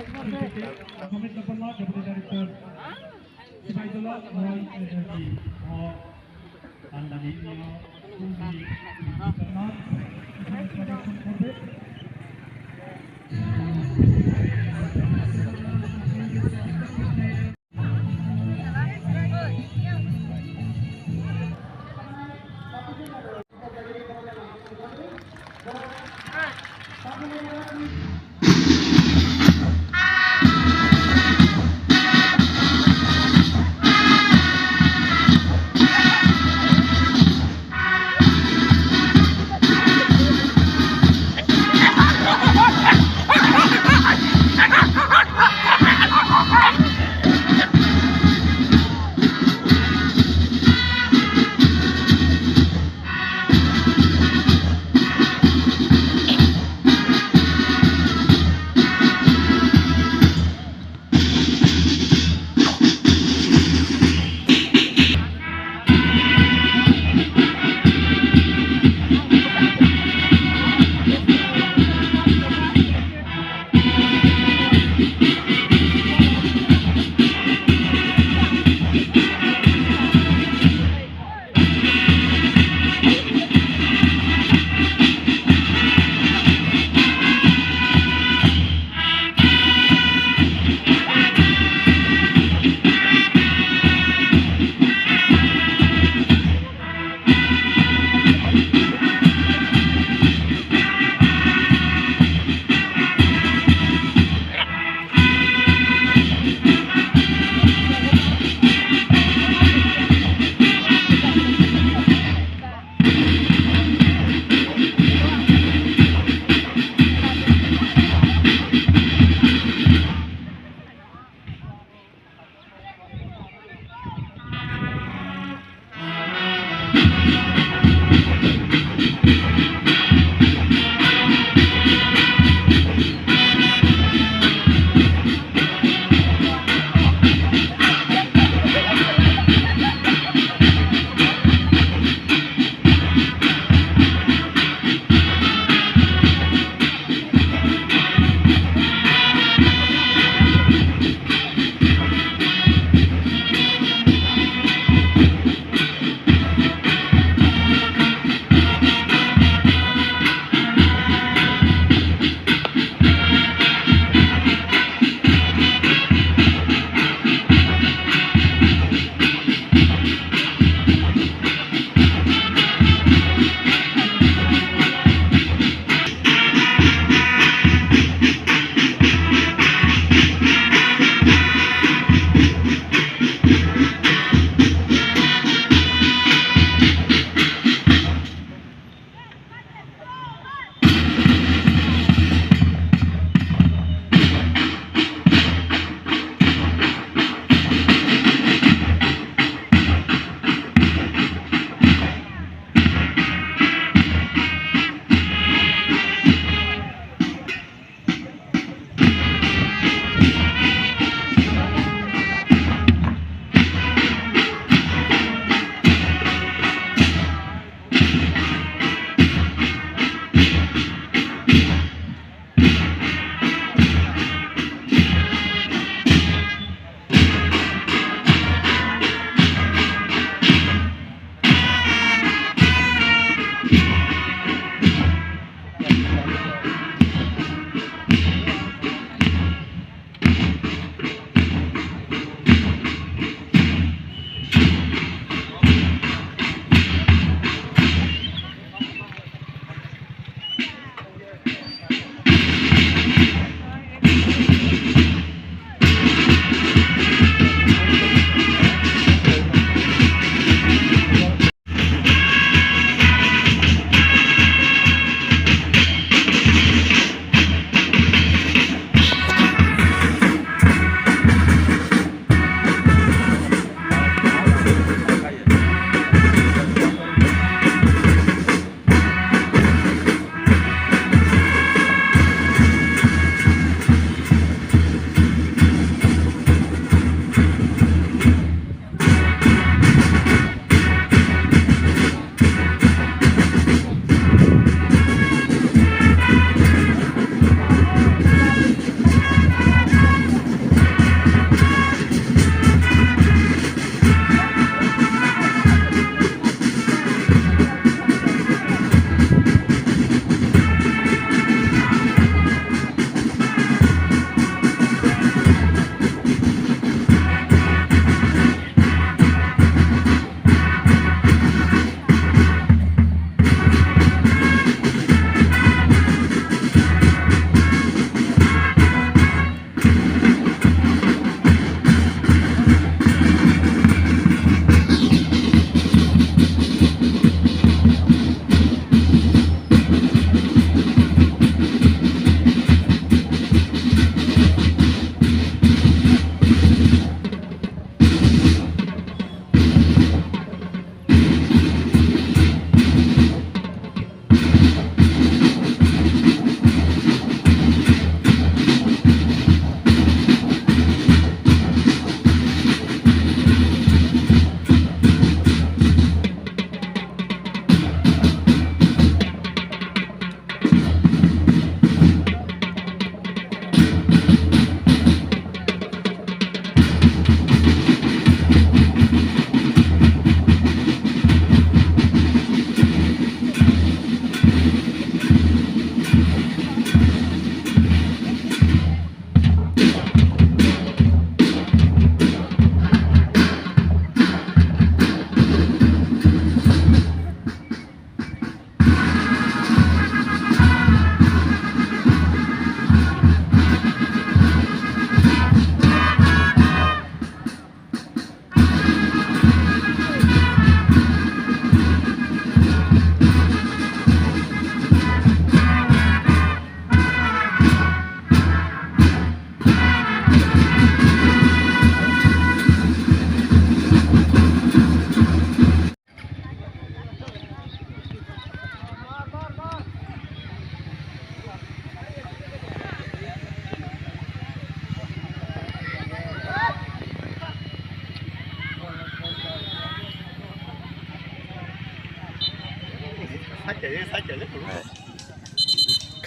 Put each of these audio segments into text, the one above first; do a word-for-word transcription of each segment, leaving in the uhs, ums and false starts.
Amit Debbarma, Deputy Director, Sipaijala Royal Academy, o Andani, o Kundi Debbarma, selection korbe.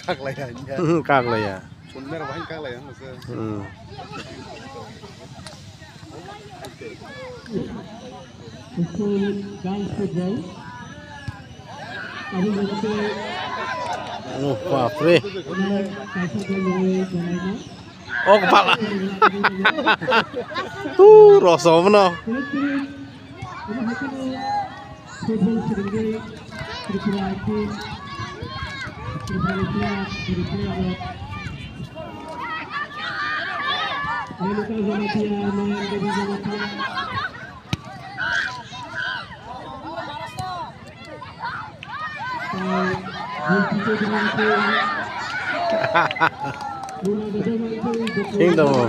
Kaklaiya. Kaklaiya. Sundar bhai kaklaiya. Hmm. School girls football. Abo mote Oh, bapre. Kaisa dol rwi belaina. Oh, kepala. Tu, rosomno. Football srwngwi Tripura team, Tripura ni player, Tripura ni player rok. Renuka Jamatia, Noyan Devi Jamatia. Tei Rinki Chaudhary ni team, Runa Debbarma ni team, Thik tongo.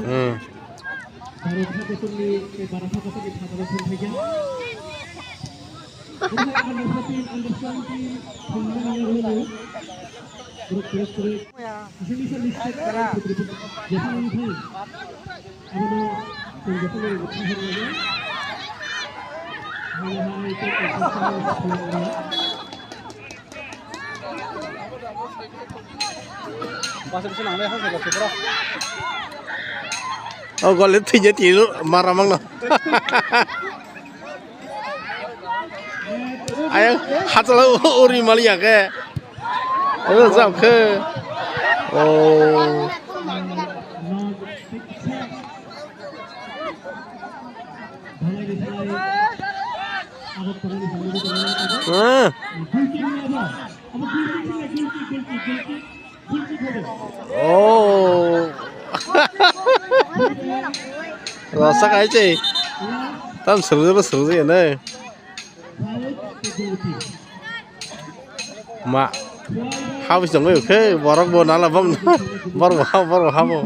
Hmm. Baro tha kotorni, tei baro tha kotorni phataro thangphaikha. Omo under fourteen, under seventeen thwngmani aro hino. Borok kwrwk kwrwk. Jesa mistake kha, jesa wngthang. Abono chwng jotono rwgwi thang hwnwi. Hai hai tei kaisa samung thwngmani. O gole thwinai twi mara mangno. Ayang hachalo uri maliya khe. O jab khe. O. Ah. Oh. Rasa kai che. Tam suru suru ya ne. Ma. Habis dong, oke, borok bo nala bam. Borok bo ha, borok bo ha bo.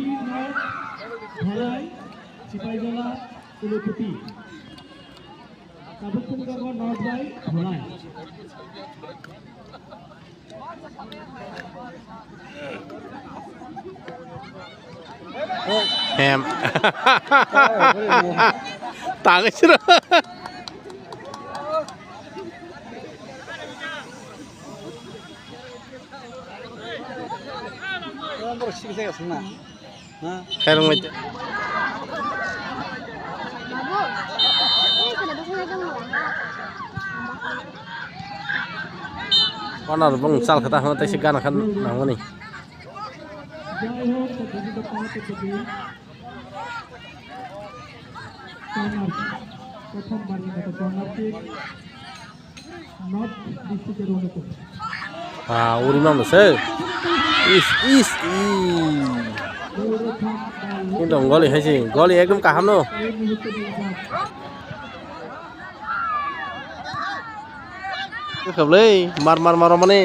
Tabuk Pungkar North by Bhulai. Hem. Tangwi siro. Khairung mai. Corner bung chal khata hwn tei se gana khan nangmani. Corner. Prothom barni motho corner kick. North district-er Rangpur. Ah, uri mamno se. Is, is, i. Kintu goli hai se, goli ekdom kaham no. Khablai, mar, mar, mar, mane.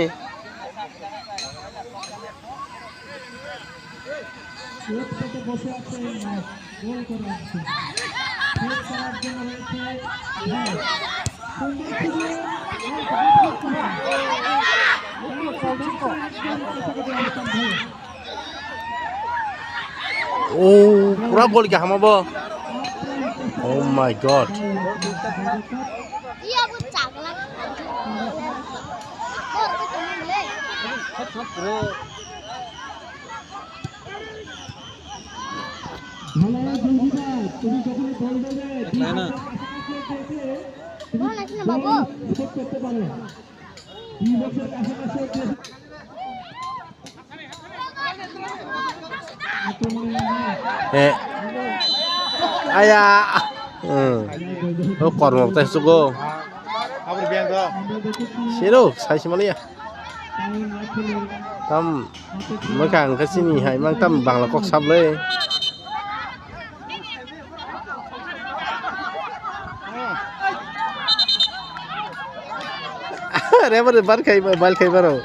Oh, pura gol kaham bo. Oh my God. Eh. Aya. Hmm. Oh, kormo tai sugo. Siro, sai simaliya. Tam mwkhang khe chini hai mang tam bangla kok sablai. Rebar bar khai bal khai baro.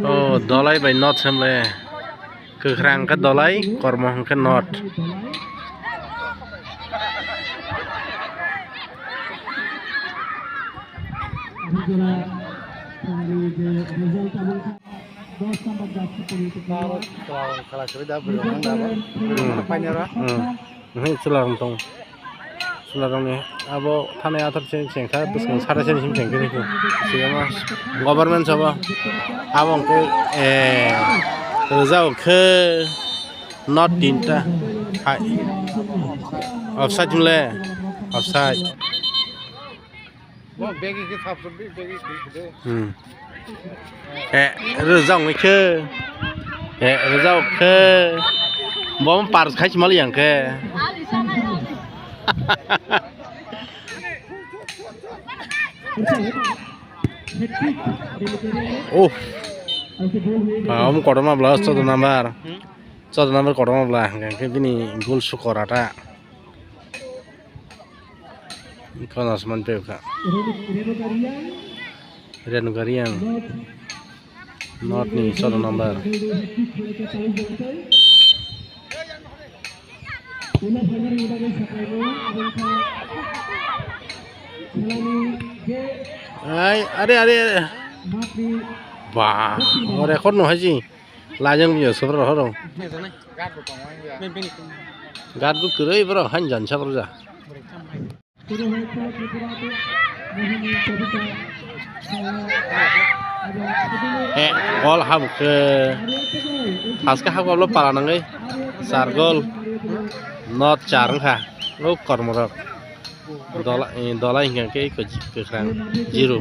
Oh, Dolai bai not semle. Kwkhwrang khe Dolai, kormo hwnkhe not. Hmm. Hmm. Chwla rwng tong. Chwla rwng ni abo thani athar se chengkha, bwswng sara se sim chengkhe. Siyama government sabo abo hwnkhe, eh, rwjak khe not tinta. Hai. Offside mole. Offside. Hmm. Eh, rwjak wngwi khe. Eh, rwjak khe. Bo par khai sima liyang khe. Oh. Ah, um, kotorma bla, chwda number. Chwda number kotorma bla, hwnkhe bini goal sukora ta. Kono asman pe kha. Renu Gariang. Not ni chwda number. Ai, are, are, are. Ba, o record no haji. Lajang biyo sobra rohoro. Gat bo kwrwi borok, hain jan sabra ja. Eh, gol habuk khe. Haske habuk lo pala nangwi. Char gol. Not char wngkha. O kormorok. Dola, eh, dola hinkha khe kwchwk kwkhwrang. Zero.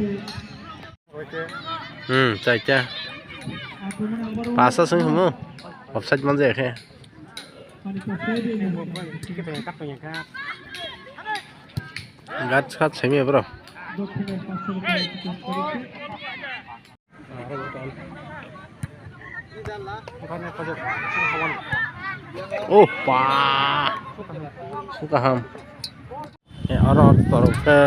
Hmm, chaita. Pasa sung humo. Offside man jaya khe. Gat khat semi bro. Oh, pa. Sukaham. Eh, oro torok khe